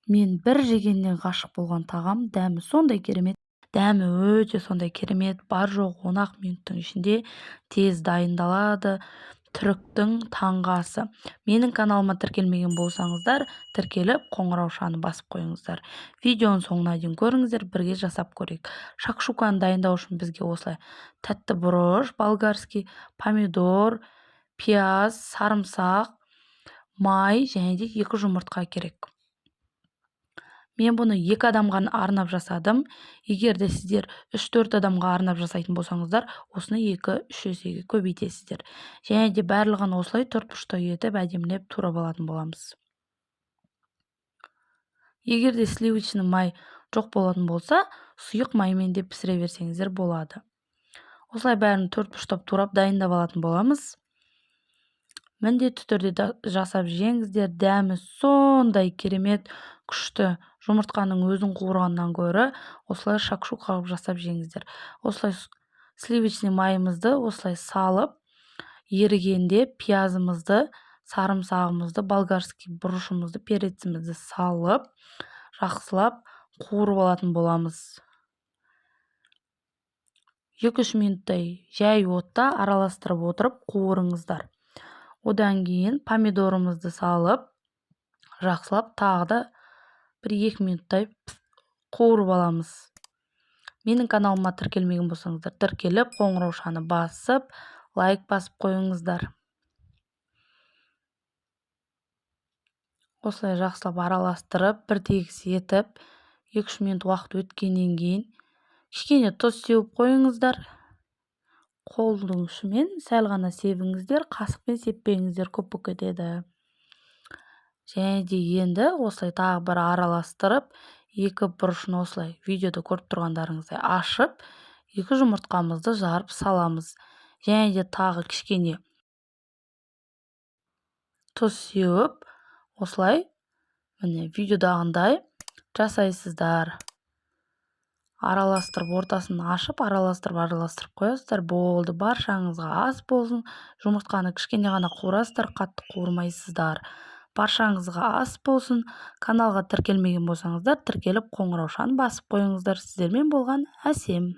Мен бір жегеннен ғашық болған тағам, дәмі сондай керемет. Дәмі өте сондай керемет, бар жоғы 10-ақ минуттың ішінде тез дайындалады. Түріктің таңғы асы. Менің каналыма тіркелмеген болсаңыздар, тіркеліп, қоңыраушаны басып қойыңыздар. Видеоның соңына дейін көріңіздер, бірге жасап көрейік. Шакшуканы дайындау үшін бізге осылай тәтті бұрыш, болгарский, помидор, пияз, сарымсақ, май және де 2 жұмыртқа керек. Мен бұны 2 адамға арнап жасадым. Егер де сіздер 3-4 адамға арнап жасайтын болсаңыздар, осыны 2-3 есеге көбейтесіздер. Және де барлығын осылай төрт бұрыштай етіп әдемілеп турап алатын боламыз. Егер де сливочный май жоқ болатын болса, сұйық маймен де пісіре берсеңіздер болады. Осылай бәрін төрт бұрыштап турап дайындап алатын боламыз. Міндетті түрде жасап жеңіздер, дәмі сондай керемет, күшті. Жұмыртқаның өзін қуырғаннан гөрі осылай шакшука қылып жасап жеңіздер. Осылай сливочный майымызды осылай салып, ерігенде пиязымызды, сарымсағымызды, болгарский бұрышымызды, перецімізді салып, жақсылап қуырып алатын боламыз. 2-3 минуттай жай отта араластырып отырып қуырыңыздар. Одан кейін помидорымызды салып, жақсылап тағы да 1-2 минуттай қуырып аламыз. Менің каналыма тіркелмеген болсаңыздар, тіркеліп, қоңыраушаны басып, лайк басып қойыңыздар. Осылай жақсылап араластырып, бір тегіс етіп, 2-3 минут уақыт өткеннен кейін кішкене тұз сеуіп қойыңыздар. Қолдың ұшымен сәл ғана себіңіздер, қасықпен сеппеңіздер, көп болып кетеді. Және де енді осылай тағы бір араластырып, екі бұрышын осылай видеода көріп тұрғандарыңыздай ашып, 2 жұмыртқамызды жарып саламыз. Және де тағы кішкене тұз сеуіп, осылай міне видеодағындай жасайсыздар. Араластырып, ортасын ашып, араластырып, араластырып қоясыздар. Болды, баршаңызға ас болсын. Жұмыртқаны кішкене ғана қуырасыздар, қатты қуырмайсыздар. Баршаңызға ас болсын. Каналға тіркелмеген болсаңыздар, тіркеліп қоңыраушаны басып қойыңыздар. Сіздермен болған Әсем.